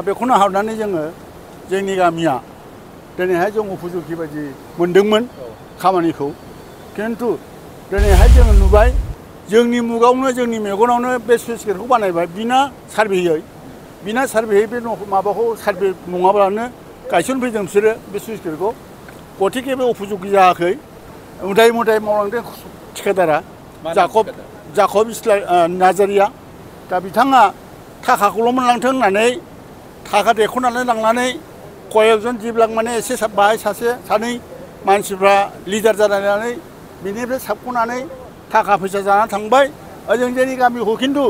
बेखौनो हावनानै जोङो जोंनि गामिया दिनैहाय जों उपजुक्ति बायदि मोनदोंमोन खामानिखौ किन्तु दिनैहाय जों नुबाय जोंनि मुगावनो जोंनि मेगनावनो बे स्लुइस गेटखौ बानायबाय बिना सार्भेयै बे माबाखौ सार्भे नङाब्लानो गायसनफैदों बिसोरो बे स्लुइस गेटखौ गथिखे बे उपजुक्ति जायाखै उदाय मुदाय मावलांदों ठिकादारा जाकब नार्जारिया दा बिथाङा थाखाखौल' मोनलांथों होननानै थाखा देख'नानै लांनानै कयेकजन जिब्लाक माने एसे बाहाय सासे सानै मानसिफ्रा लिडार जानानै बिनिफ्राय साबख'नानै थाखा फैसा जानानै थांबाय ओजों जोंनि गामिखौ खिन्थु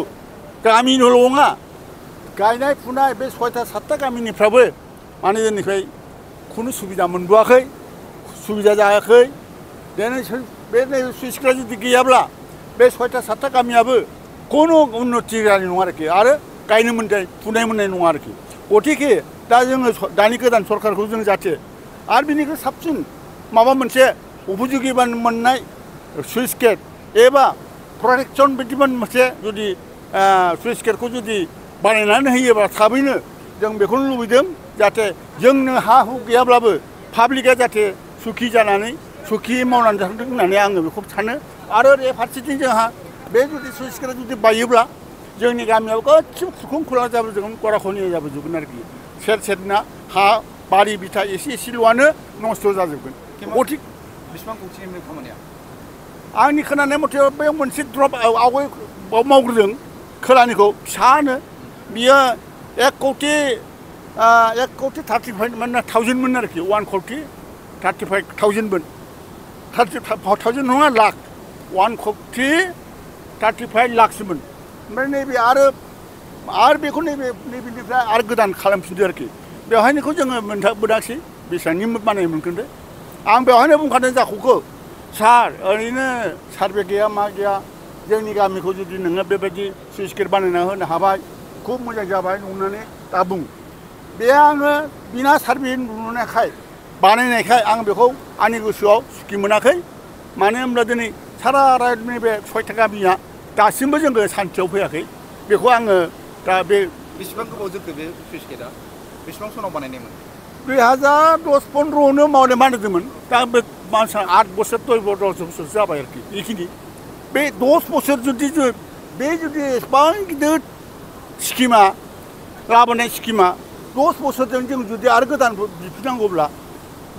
गामिनिल' नङा गायनाय फुनाय बे 6टा 7टा गामिनिफ्राबो माने जोंनिफ्राय खुनु सुबिदा मोनबोआखै सुबिदा जायाखै बे स्लुइस गेटआ जुदि गैयाब्ला बे 6टा 7टा गामियाबो खुनु उन्नति जानाय नङा आरोखि आरो गायनो मोननाय फुनाय मोननाय नङा आरोखि गथिखे दा जोङो दानि गोदान सरकारखौ जों जाहाथे आरो बिनिख्रुइ साबसिन माबा मोनसे उपजुक्ति मोननाय स्लुइस गेट एबा प्रटेक्सन बिदि मोनसे जुदि स्लुइस गेटखौ जुदि बानायनानै होयोबा थाबैनो जों बेखौनो लुबैदों जाहाथे जोंनो हा हु गैयाब्लाबो पाब्लिकआ जाहाथे सुखि जानानै सुखि मावनानै थांथों होननानै आङो बेखौ सानो आरो ओरै फारसेथिं जोंहा बे जुदि स्लुइस गेटआ जुदि बायोब्ला जोंनि गामियाव गासिबो खुरखुं खुला जाबोजोबगोन गराख'निया जाबोजोबगोन आरोखि सेर सेरना हा बारि बिथा एसेल'आनो नस्थ' जाजोबगोन गथिक बेसेबां खौथिनि खामानिया आंनि खोनानाय मथे बे मोनसे द्रप आवगाय मावग्रोदों खोलानिखौ फिसानो बियो 1 कौटि 35,000 मोन आरोखि 1 कौटि 35,000 मोन 35,000 नङा लाख 1 कौटि 35 लाखसोमोन ओमफ्राय नैबे आरो बेखौ नैबेनिफ्राय आरो गोदान खालामफिनदो आरोखि बेवहायनिखौ जोङो मोनाखिसै बेसेबांनि बानाय मोनगोन दे आं बेवहायनो बुंखादों जाखौखौ सार ओरैनो सार्भे गैया मा गैया जोंनि गामिखौ जुदि नोङो बेबायदि स्लुइस गेट बानायना होनो हाबाय खुब मोजां जाबाय नंनानै दा बुं बे आङो बिना सार्भे नुनायखाय बानायनायखाय आं बेखौ आंनि गोसोआव सुखि मोनाखै मानो होनब्ला दिनै सारा रायजोनि बे 6टा गामिया दासिमबो जोङो सान्थियाव फैयाखै बेखौ आङो दा बे बेसेबां गोबाव जोरखो बे स्लुइस गेटआ बेसेबां सनाव बानायनायमोन 2010-15आवनो बानायदोंमोन दा बे मानसिया 8 बोसोर 10 बोसोर जाबाय आरोखि बेखिनि बे 10 बोसोर जुदि बे जुदि एसेबां गिदिर स्किमा लाबोनाय स्किमा 10 बोसोरजों जों जुदि आरो गोदान बिफिननांगौब्ला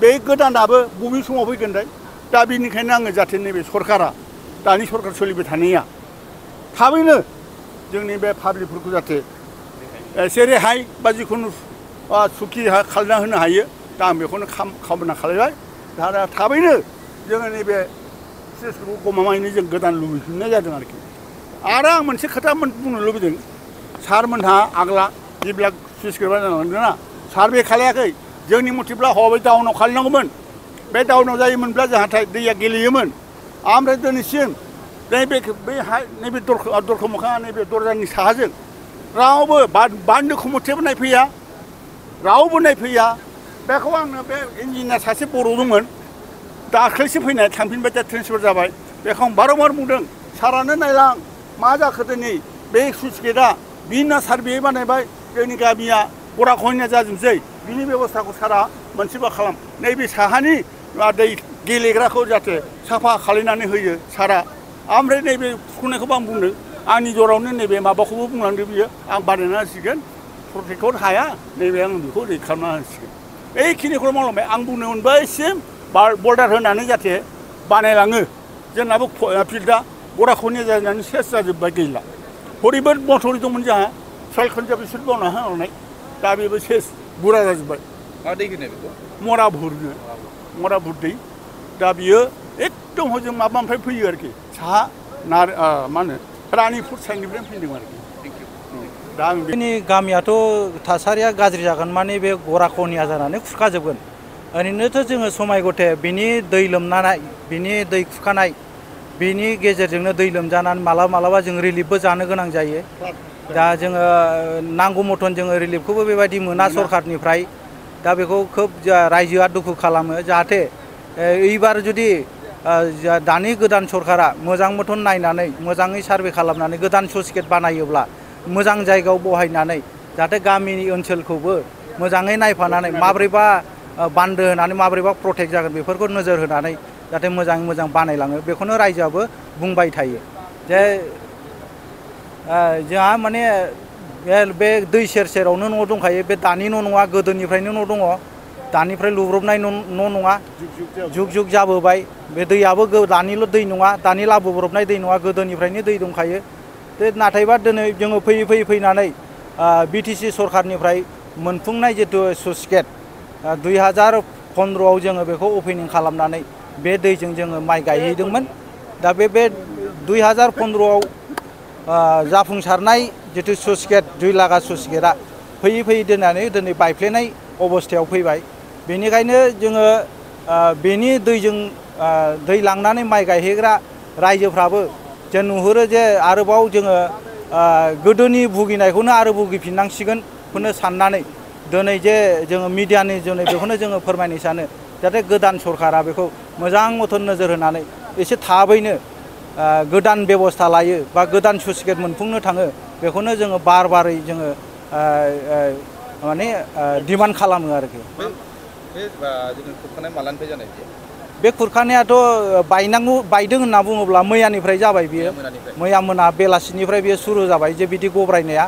बे गोदानाबो बबे समाव फैगोन दा बेनिखायनो आङो जाहाथे नैबे सरकारा दानि सरकार सोलिबाय थानाया थाबैनो जोंनि बे पाब्लिकफोरखौ जाहाथे एसे रेहाय बा जिखुनु सुखि खालामना होनो हायो दा आं बेखौनो खामना खालामबाय दा थाबैनो जोङो नैबे स्लुइसखौ गमामायैनो जों गोदान लुबैफिननाय जादों आरोखि आरो आं मोनसे खोथा बुंनो लुबैदों सारमोनहा आग्ला जेब्ला स्लुइस गेट बानायलांदोंना सार्भे खालायाखै जोंनि मथेब्ला हबै डाउनाव खालामनांगौमोन बे डाउनाव जायोमोनब्ला जोंहा दैया गेलेयोमोन ओमफ्राय दिनैसिम नैबे दरखं मोखाङा नैबे दरजानि साहाजों रावबो बान्दोखौ मथेबो नायफैया रावबो नायफैया बेखौ आंनो बे इन्जिनियार सासे बर' दंमोन दाख्लैसो फैनाय थांफिनबाय दा ट्रेन्सफार जाबाय बेखौ आं बारंबार बुंदों सारानो नायलां मा जाखो दिनै बे स्लुइस गेटआ बिना सार्भे बानायबाय जोंनि गामिया गराख'निया जाजोबसै बिनि बेब'स्थाखौ सारा मोनसेबा खालाम नैबे साहानि दै गेलेग्राखौ जाहाथे साफा खालायनानै होयो सारा ओमफ्राय नैबे सुखुनायखौबो आं बुंदों आंनि जरावनो नैबे माबाखौबो बुंलांदों बियो आं बानायना होसिगोन प्रटेक्टआव हाया नैबे आं बेखौ दै खालामना होसिगोन बेखिनिखौल' मावलांबाय आं बुंनो मोनबायसिम बर्डार होनानै जाहाथे बानायलाङो जोंनाबो फिल्डआ गराख'निया जानानै सेस जाजोब्बाय गैला हरैबो मथरि दंमोन जोंहा सयखनजा बिसोर बावना होनाय दा बेबो सेस बुरा जाजोब्बाय मा दै होनो बेखौ मराभुर दै दा बियो एकदम हजों माबानिफ्राय फैयो आरोखि साहा मा होनो रानिपुर साइडनिफ्राय फैदों आरोखि दा आं जोंनि गामियाथ' थासारिया गाज्रि जागोन माने बे गराख'निया जानानै खुरखाजोबगोन ओरैनोथ' जोङो समाय गथे बिनि दै लोमनाय बिनि दै खुरखानाय बिनि गेजेरजोंनो दै लोमजानानै मालाबा जों रिलिफबो जानो गोनां जायो दा जोङो नांगौ मथन जोङो रिलिफखौबो बेबायदि मोना सरकारनिफ्राय दा बेखौ खोब रायजोआ दुखु खालामो जाहाथे एबार जुदि दानि गोदान सरकारा मोजां मथन नायनानै मोजाङै सार्भे खालामनानै गोदान स्लुइस गेट बानायोब्ला मोजां जायगायाव बहायनानै जाहाथे गामिनि ओनसोलखौबो मोजाङै नायफानानै माब्रैबा बान्दो होनानै माब्रैबा प्रटेक्ट जागोन बेफोरखौ नोजोर होनानै जाहाथे मोजाङै मोजां बानायलाङो बेखौनो रायजोआबो बुंबाय थायो जे जोंहा माने बे दै सेर सेरावनो न' दंखायो बे दानि न' नङा गोदोनिफ्रायनो न' दङ दानिफ्राय लुब्रबनाय न' नङा जुग जुग जाबोबाय बे दैयाबो दानिल' दै नङा दानि लाबोब्रबनाय दै नङा गोदोनिफ्रायनो दै दंखायो नाथायबा दिनै जोङो फैयै फैनानै BTC सरखारनिफ्राय मोनफुंनाय जितु स्लुइस गेट 2015आव जोङो बेखौ अपेनिं खालामनानै बे दैजों जोङो माइ गायहैदोंमोन दा बे 2015आव जाफुंसारनाय जितु स्लुइस गेट 2 लागा स्लुइस गेटआ फैयै दिनै बायफ्लेनाय अबस्थायाव फैबाय बेनिखायनो जोङो बेनि दैजों दै लांनानै माइ गायहैग्रा रायजोफ्राबो जे नुहुरो जे आरोबाव जोङो गोदोनि भुगिनायखौनो आरो भुगिफिननांसिगोनखौनो साननानै दिनै जे जोङो मिडियानि जुनै बेखौनो जोङो फोरमायनो सानो जाहाथे गोदान सरकारा बेखौ मोजां मथन नोजोर होनानै एसे थाबैनो गोदान बेबस्था लायो बा गोदान स्लुइस गेट मोनफुंनो थाङो बेखौनो जोङो बारै जोङो माने डिमान्ड खालामो आरोखि बे खुरखानायाथ' बायदों होनना बुङोब्ला मैयानिफ्राय जाबाय बियो मैया मोना बेलासिनिफ्राय बियो सुरु जाबाय जे बिदि गब्रायनाया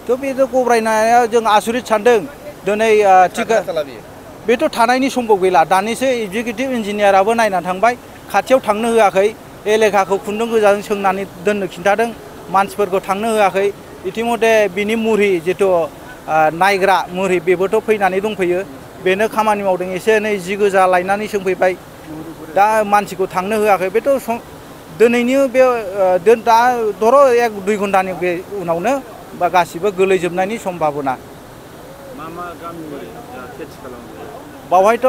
थ' बे गब्रायनाया जों आसरित सानदों दिनै बेथ' थानायनि सम्भब गैला दानिसो एगजिकिउटिभ इन्जिनियाराबो नायना थांबाय खाथियाव थांनो होआखै एलेखाखौ खुन्दुं गोजाजों सोंनानै दोननो खिन्थादों मानसिफोरखौ थांनो होआखै इतिमधे बिनि मुरि जितु नायग्रा मुरि बेबोथ' फैनानै दंफैयो बेनो खामानि मावदों एसे एनै जि गोजा लायनानै सोंफैबाय दा मानसिखौ थांनो होआखै बेथ' दिनैनि बे दा धर' 1-2 घन्टानि बे उनावनो बा गासिबो गोलैजोबनायनि सम्भाबना बावहायथ'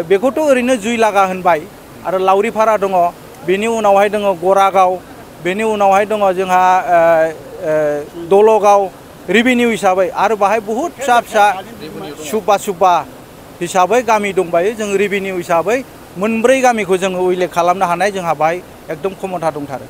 बेखौथ' ओरैनो जुइलागा होनबाय आरो लावरिपारा दङ बेनि उनावहाय दङ गरागाव बेनि उनावहाय दङ जोंहा दलगाव रेभिनिउ हिसाबै आरो बाहाय बहुद फिसा सुब्बा हिसाबै गामि दंबायो जों रेभिनिउ हिसाबै मोनब्रै गामिखौ जोङो उल्लेख खालामनो हानाय जोंहा बाहाय एकदम क्षमता दंथारो